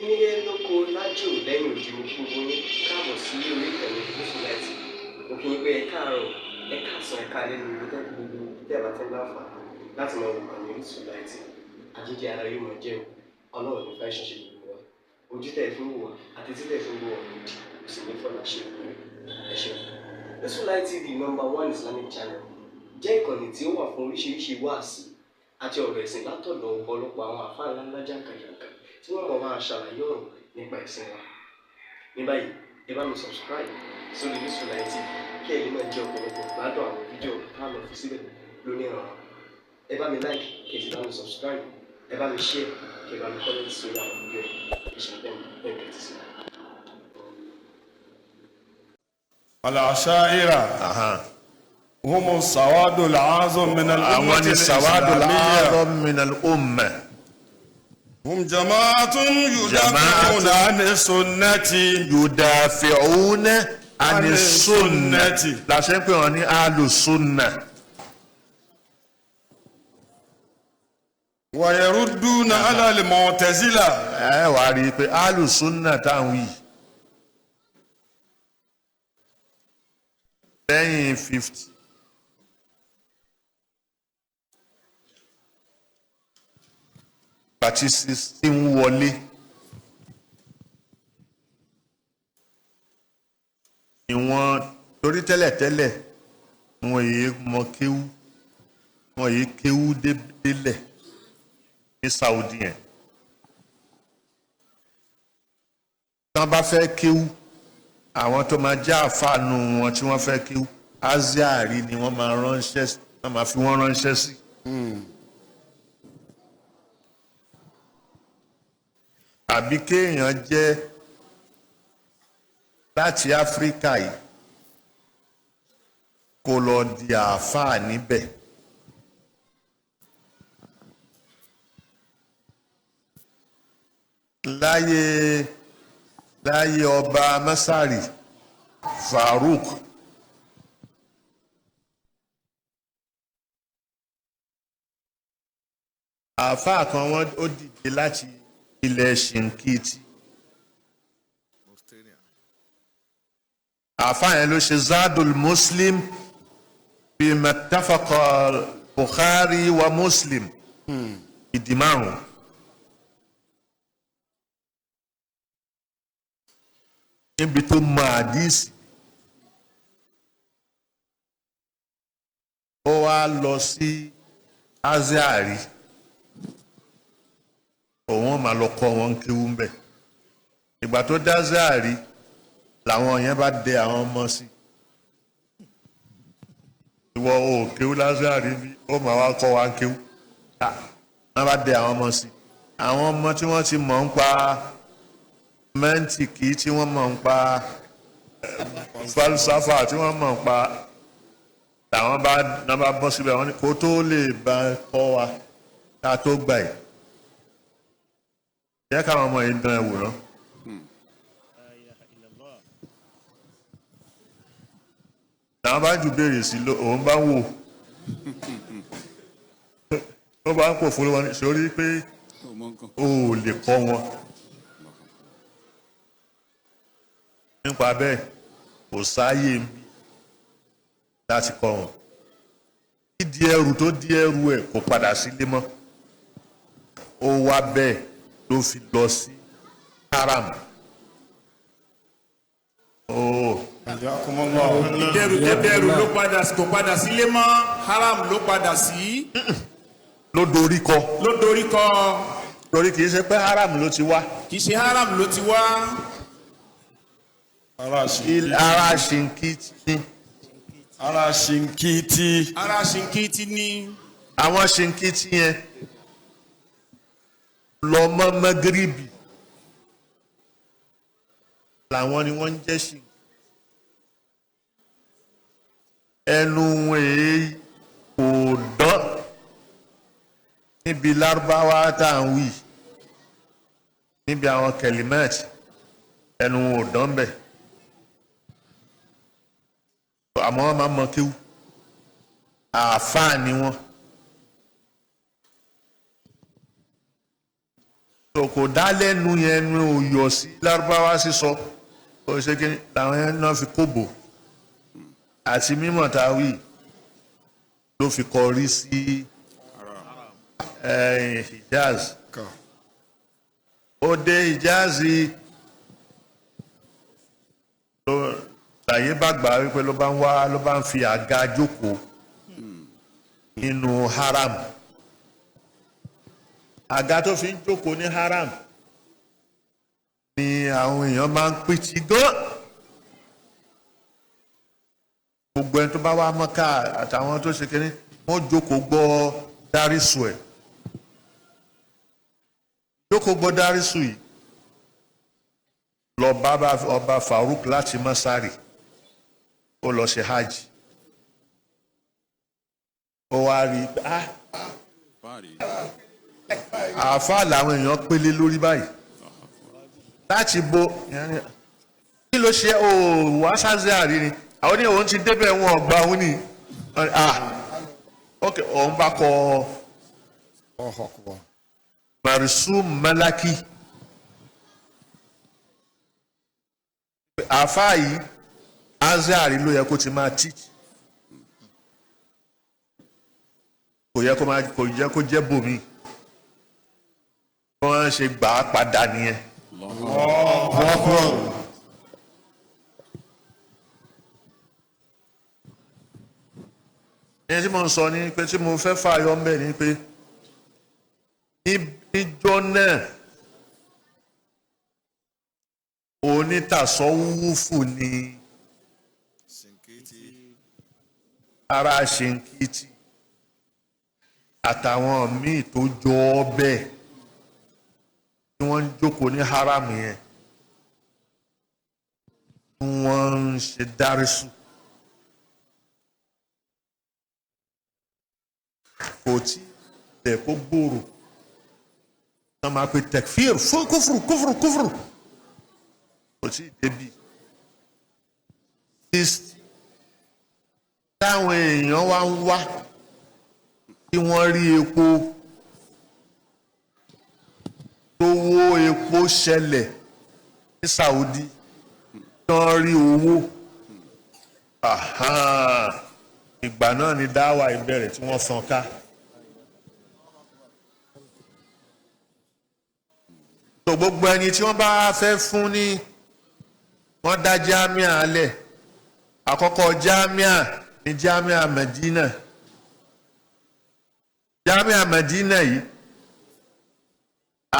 Nílé lóko lájò lẹ́yìn òdì, mo kí gbogbo yín káàbọ̀ sí orí ìkànnì Gúúsù Láìtì. Mo kí yín pé ẹ káàárọ̀, ẹ káàsán, ẹ káalẹ́ ní ibi tẹ́ gbogbo tẹ́ bá ti ń láǹfààní láti máa wò kàn ní Gúúsù Láìtì. Àjíjẹ ara yóò máa jẹun, Ọlọ́run ní fẹ́ ṣe gbogbo wa. Ojú tẹ́ ẹ fi ń wò wá àti tí tẹ́ ẹ fi ń wò wá lòdì kò sì ní fọlá ṣe ìwé. Ẹ ṣeun. Gúúsù Láìtì TV, number one Islamic channel, jẹ́ ìkànnì tí ó wà fún oríṣiríṣi wáàsí àti ọ̀rọ̀ ẹ̀sìn látọ̀dọ̀ ọ̀pọ̀lọpọ̀ àwọn àfáà ńláńlá jàǹkàjàǹkà tí wọ́n mọ̀ máa ṣàlàyé ọ̀rọ̀ nípa ẹ̀sìn wa. Ní báyìí, ẹ bá mi subscribe sórí Gúúsù Láìtì kí ẹ lè máa jẹ ọ̀pọ̀lọpọ̀ gbádùn àwọn fídíò tá a lọ fi síbẹ̀ lónìí ọ̀rọ̀. Ẹ bá mi like, kí ẹ sì bá mi subscribe, ẹ bá mi share, kí ẹ bá mi comment sórí àwọn fídíò yìí. Ẹ ṣe bẹ́ẹ̀ bẹ́ẹ̀ tẹ́tí sí. العشائر هم السواد الأعظم من àwọn الأمة ni sawadu الإسلامية. al-a'zam min al-umma. هم جماعة يدافعون عن السنة. Yudafi'una ani sunna. Sunnati. La ṣe ń pè wọ́n ní alu sunna. ويردون على المعتزلة. Ẹ wàá rí i pé alu sunna táwọn yìí lẹ́yìn 50 àti 16 wọlé ni wọ́n, torí tẹ́lẹ̀tẹ́lẹ̀ wọn yìí mọ kéwú, wọn yìí kéwú délẹ̀ ní Saudi yẹn. Tí wọ́n bá fẹ́ kéwú, àwọn tó máa jẹ́ àfàànù wọn tí wọ́n fẹ́ kéwú, Aziari ni wọ́n máa ránṣẹ́, wọ́n máa fi wọ́n ránṣẹ́ sí. Àbí kéèyàn jẹ́ láti Áfíríkà yìí kó lọ di àáfàá níbẹ̀. Láyé ọba Masari Farouk, àáfàá kan wọ́n ó dìde láti ilẹ̀ Shinkiti. Àáfàá yẹn ló ṣe Zadul Muslim bí matafaqa Bukhari wa Muslim, ìdí márùn. Níbi tó mọ àdísì, ó wá lọ sí Aziari, òun máa lọ kọ́ wọn kéwú ńbẹ̀. Ìgbà tó dé Aziari làwọn yẹn bá dẹ àwọn ọmọ sí, ìwọ ò kéwú lázàrí bí ó máa wá kọ́ wa kéwú. Wọ́n bá dẹ àwọn ọmọ sí, àwọn ọmọ tí wọ́n ti mọ̀ ń pa mẹ́ǹtìkì, tí wọ́n mọ̀ ń pa falsafa, tí wọ́n mọ̀ ń pa làwọn bá náà bá bọ́ síbẹ̀, wọ́n ní kó tó lè bá kọ́ wa ká tó gbà yìí, jẹ́ káwọn ọmọ yìí dán ẹ wò ná. Làwọn bá jù béèrè sí òun bá wò ó bá ń pò fún wọn sórí pé o ò lè kọ́ wọn nípa bẹ́ẹ̀, kò sáàyè ń bí láti kọ́ wọn. Dídi ẹrù tó di ẹrù ẹ̀, kò padà sílé mọ́. Ó wá bẹ́ẹ̀ ló fi lọ sí haram. Oh. Dẹrù tó dẹrù ló padà, kò padà sílé mọ́, haram ló padà sí. Ló dorí kọ. Ló dorí kọ. Torí kì í ṣe pé haram ló ti wá. Kì í ṣe haram ló ti wá. Ara Shinkiti ní. Ara Shinkiti. Ara Shinkiti ní. Àwọn Shinkiti yẹn lọ mọ́ Magribi làwọn ni wọ́n ń jẹ́ Shinkiti. Ẹnu wọn èyí kò dán níbi Lárúbáwá tá à ń wí, níbi àwọn kẹlímẹ́ẹ̀tì, ẹnu wọn ò dán bẹ́ẹ̀, àmọ́ wọ́n máa ń mọ kéwú, àáfàá ni wọ́n. Tó kò dá lẹ́nu yẹn ní òyọ̀ sí lárúbáwá sísọ. Ó ṣe kí làwọn yẹn náà fi kóbò àti mímọ̀ tá a wí ló fi kọrí sí Hijaz. Ó dé Hijaz láyé bá gbà wípé ló bá ń wá ló bá ń fi àga jókòó nínú haram. Àga tó fi ń jókòó ní haram ni àwọn èèyàn máa ń pìtì gan. Gbogbo ẹni tó bá wá Mọ́kà àtàwọn tó ṣe kínní wọ́n jókòó gbọ́ dárísù ẹ̀. Jókòó gbọ́ dárísù yìí lọ bá ọba Farouk láti Masari, ó lọ ṣe hajj. Ó wá rí i àáfàá làwọn èèyàn pélé lórí báyìí láti bo kí ló ṣe ó wá sáṣẹ àrí ni àwọn ní òun ti débẹ̀ wọn ọgbà òun ni ok òun bá kọ Marisum Malaki. Àáfàá yìí Azari ló yẹ kó ti máa teach, kò yẹ kó máa kò yẹ kó jẹ́ bòmí. Wọ́n ṣe gbà á padà nìyẹn. Ní tí mo ń sọ ni pé tí mo fẹ́ fààyàn ń bẹ̀ ni pé níjọ́ náà onítàsọ́wúfù ni ara Ṣinkiti àtàwọn míì tó jọ ọ́ bẹ́ẹ̀ tí wọ́n ń jókòó ní haram yẹn tí wọ́n ń ṣe dárísù. Kò tí ì kó gbòòrò wọ́n máa pe tekfir fún kúfùrù kúfùrù kúfùrù kò tí ì débi 60 táwọn èèyàn wá ń wá tí wọ́n rí epo tó wó epo ṣẹlẹ̀ ní Saudi tán rí owó. Ìgbà náà ni dáwà ìbẹ̀rẹ̀ tí wọ́n fọ́n ká. Tó gbogbo ẹni tí wọ́n bá fẹ́ fún ní wọ́n dá jámíà lẹ̀. Àkọ́kọ́ jámíà ní jámíà Medina. Jámíà Medina yìí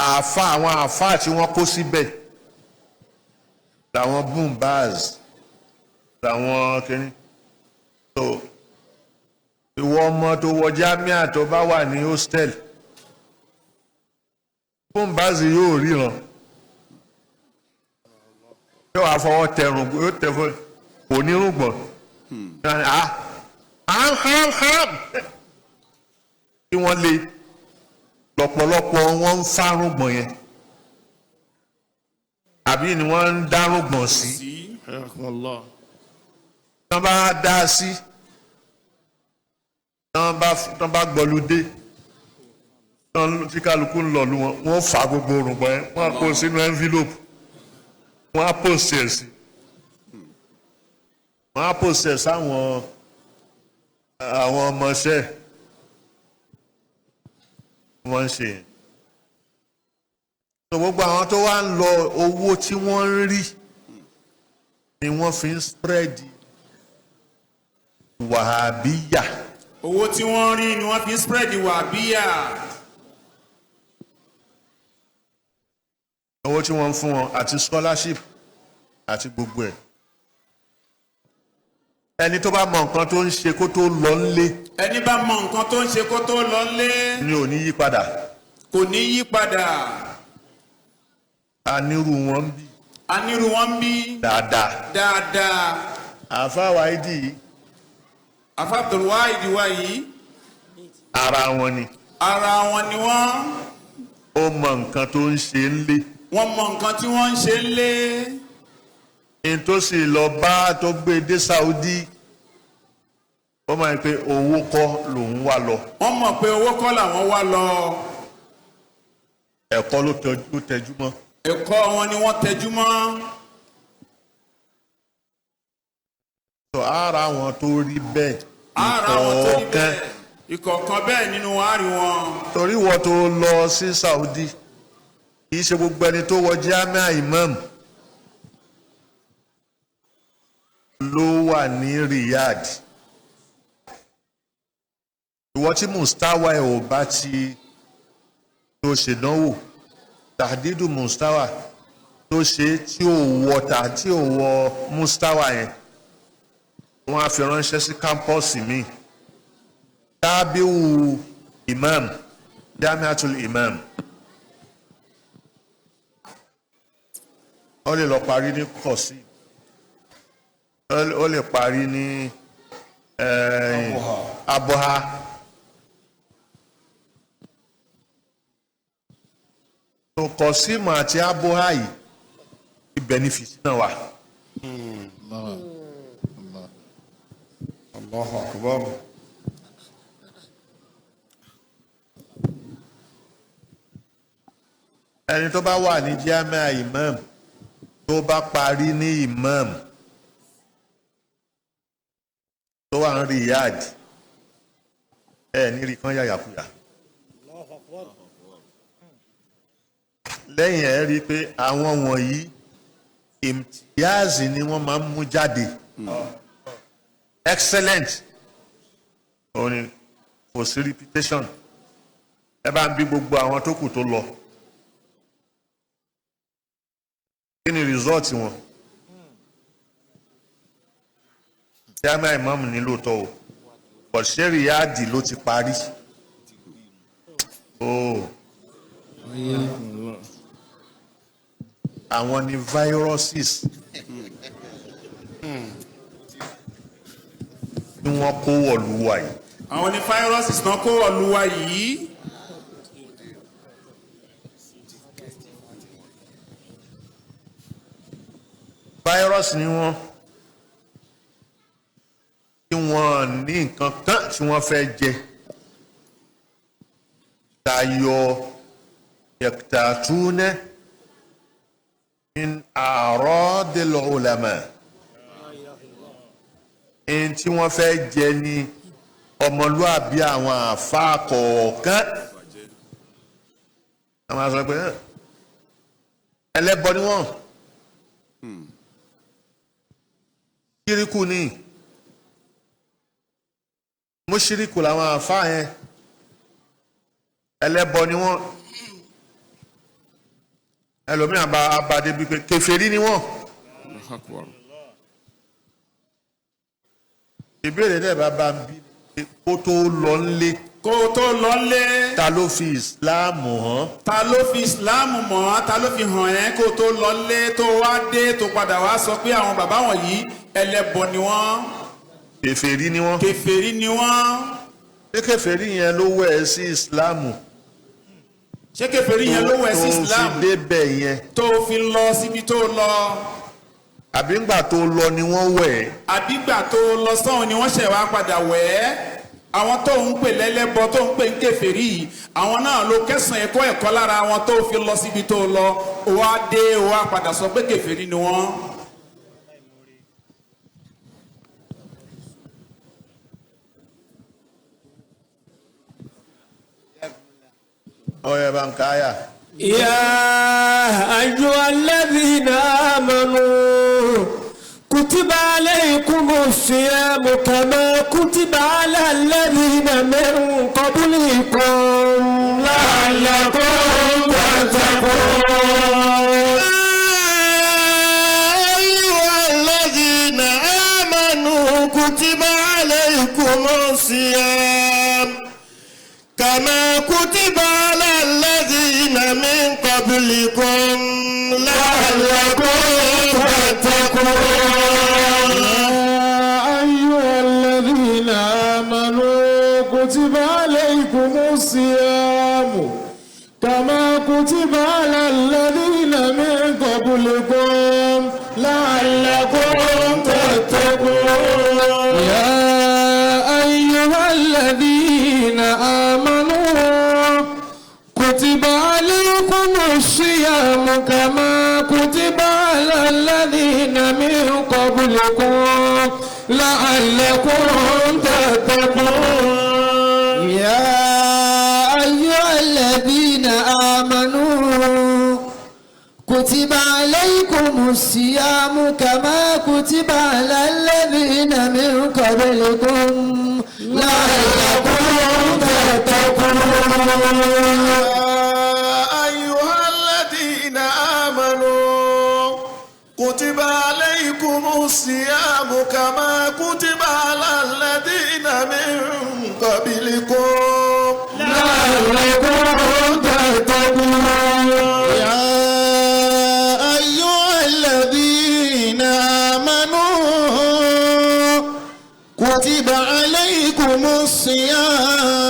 àáfà àwọn àáfà tí wọ́n kó síbẹ̀ làwọn Bumbaz làwọn kìíní. Tó ìwọ ọmọ tó wọ jámíà tó bá wà ní hostel, Bumbaz yóò ríran, yóò wá fọwọ́ tẹrùn yóò tẹ fún kò ní rúgbọ̀n. Kí wọ́n lè lọ́pọ̀lọpọ̀ wọ́n ń fárúgbọ̀n yẹn àbí ni wọ́n ń dárúgbọ̀n sí. Tán bá dá sí, tán bá gbọ́lúdé tí kálukú ń lọ lú wọn, wọ́n fà gbogbo orùngbọ̀n yẹn, wọ́n á kó sínú envelope, wọ́n á post ẹ̀ sí, wọ́n á post ẹ̀ sáwọn àwọn ọmọọṣẹ́ wọ́n ń ṣe. So gbogbo àwọn tó wá ń lọ owó tí wọ́n ń rí ni wọ́n fi ń spread wàhábíyà. Owó tí wọ́n rí ni wọ́n fi ń spread wàhábíyà. Owó tí wọ́n ń fún wọn àti scholarship àti gbogbo ẹ̀. Ẹni tó bá mọ nǹkan tó ń ṣe kó tó lọ ńlé. Ẹni bá mọ nǹkan tó ń ṣe kó tó lọ ńlé. Ni ò ní yí padà. Kò ní yí padà. Anírú wọn ń bí. Anírú wọn ń bí. Dáadáa. Dáadáa. Àfáà Wáídì yìí. Àfáà Abdulwahid wa yìí. Ara wọn ni. Ara wọn ni wọ́n. Ó mọ nǹkan tó ń ṣe ńlé. Wọ́n mọ nǹkan tí wọ́n ń ṣe ńlé. Ní tó sì lọ bá tó gbé dé Saudi, ó máa ń pe owó kọ́ lòun wá lọ. Wọ́n mọ̀ pé owó kọ́ làwọn wá lọ. Ẹ̀kọ́ ló tẹjú mọ́. Ẹ̀kọ́ wọn ni wọ́n tẹjú mọ́. Sọ ara wọn tó rí bẹ́ẹ̀. Ara wọn tó rí Ìkọ̀ọ̀kan. bẹ́ẹ̀. Ìkọ̀ọ̀kan bẹ́ẹ̀ nínú àárín wọn. Torí wọ́n tó lọ sí Saudi, kì í ṣe gbogbo ẹni tó wọ Jamia Imam ló wà ní Riyadh. Ìwọ tí Mustawa ẹ̀ ò bá ti tó ṣèdánwò tàdídù Mustawa tó ṣe tí ò wọ tà tí ò wọ Mustawa yẹn, wọ́n á fi ránṣẹ́ sí kámpọ́ọ̀sì míì. Tábíwù Imam, Jamiatul Imam, ó lè lọ parí ní Kọ̀sí, ó lè parí ní Aboha. Tó Kọ̀símù àti Aboha yìí, ibẹ̀ ni fìtínà wà. Allahu akbar. Ẹni tó bá wà ní Jamia Imam tó bá parí ní Imam tó wà ní Riyadh, ẹ ní rí kán yàyàkuyà. Lẹ́yìn ẹ̀ rí i pé àwọn wọ̀nyí imtiyazi ni wọ́n máa ń mú jáde. Excellent. Ó ní kò sí repetition. Ẹ bá ń bí gbogbo àwọn tó kù tó lọ. Kí ni result wọn? Jamia Imam ní lóòótọ́ o, but ṣé Riyadh ló ti parí? Oh. Àwọn ni viruses tí wọ́n kó wọ̀lú wa yìí. Àwọn ni viruses náà kó wọ̀lú wa yìí. Virus ni wọ́n, tí wọ́n ní nǹkan kan tí wọ́n fẹ́ jẹ tayọ yaqtatuna min a'radil ulama. Ẹni tí wọ́n fẹ́ jẹ ni ọmọlúàbí àwọn àáfàá kọ̀ọ̀kan. Àwọn àṣọ pé ẹlẹ́bọ ni wọ́n, ṣíríkù ni, mùṣírìkù làwọn àáfàá yẹn, ẹlẹ́bọ ni wọ́n. Ẹlòmíràn bá abadé bíi pé kèfèrí ni wọ́n. Ìbéèrè náà bá bá ń bí kó tó lọ ńlé. Kó tó lọ ńlé. Ta ló fi ìsìláàmù hàn? Ta ló fi ìsìláàmù mọ̀? Ta ló fi hàn ẹ́ kó tó lọ ńlé tó wá dé tó padà wá sọ pé àwọn bàbá wọ̀nyí ẹlẹ́bọ ni wọ́n. Kèfèrí ni wọ́n. Kèfèrí ni wọ́n. Ṣé kèfèrí yẹn ló wẹ̀ ẹ́ sí ìsìláàmù? Ṣé kèfèrí yẹn ló wẹ̀ sí ìsìláàmù? Tó fi débẹ̀ yẹn. Tó fi lọ síbi tó lọ. Àbí ńgbà tó lọ ni wọ́n wẹ̀ ẹ́. Àbí ńgbà tó lọ sọ́hun ni wọ́n ṣẹ̀ wá padà wẹ̀ ẹ́. Àwọn tó ń pè lẹ́lẹ́bọ tó ń pè ń kèfèrí yìí, àwọn náà ló kẹsàn-án ẹ̀kọ́ ẹ̀kọ́ lára wọn tó fi lọ síbi tó lọ. Ó wá dé, ó wá padà sọ pé kèfèrí ni wọ́n. Ọ̀rẹ́ bá ń káyà. يا أيها الذين آمنوا كتب عليكم الصيام كما كتب على الذين من قبلكم لعلكم تتقون. يا أيها الذين آمنوا كتب عليكم الصيام كما كتب على الذين من قبلكم لعلكم تتقون. يا أيها الذين آمنوا كتب عليكم الصيام كما كتب على الذين من قبلكم لعلكم تتقون. يا أيها الذين آمنوا كتب عليكم كما كتب على الذين من قبلكم لعلكم تتقون. يا أيها الذين آمنوا كتب عليكم الصيام كما كتب على الذين من قبلكم لعلكم تتقون. يا أيها الذين آمنوا كتب عليكم الصيام كما كتب على الذين من قبلكم لعلكم تتقون. يا أيها الذين آمنوا كتب عليكم الصيام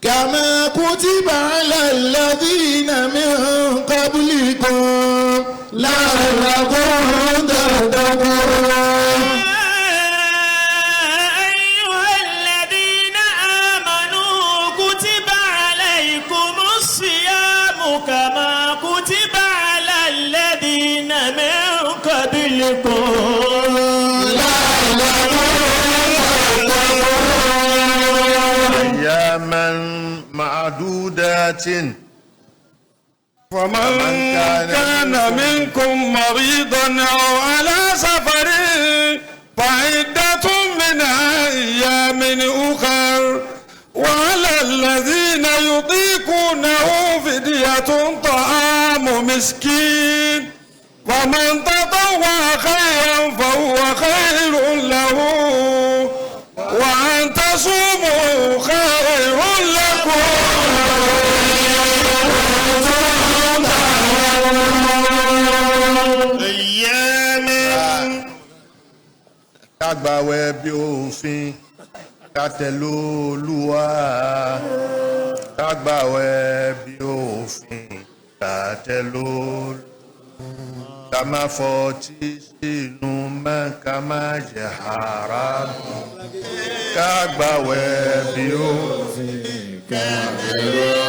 كما كتب على الذين من قبلكم لعلكم تتقون. أيها الذين آمنوا كتب عليكم الصيام كما كتب على الذين من قبلكم أياما معدودات. فمن كان منكم مريضا أو على سفر فعدة من أيام أخر وعلى الذين يطيقونه فدية طعام مسكين فمن تطوع خيرا فهو خير له وأن تصوموا خير لكم. Ká gbààwẹ̀ bí òfin, ká tẹ̀lé Olúwa. Ká gbààwẹ̀ bí òfin, ká tẹ̀lé Olúwa. Ká má fọtí sínú mọ́, ká má jẹ haramu. Ká gbààwẹ̀ bí òfin, ká tẹ̀lé Olúwa.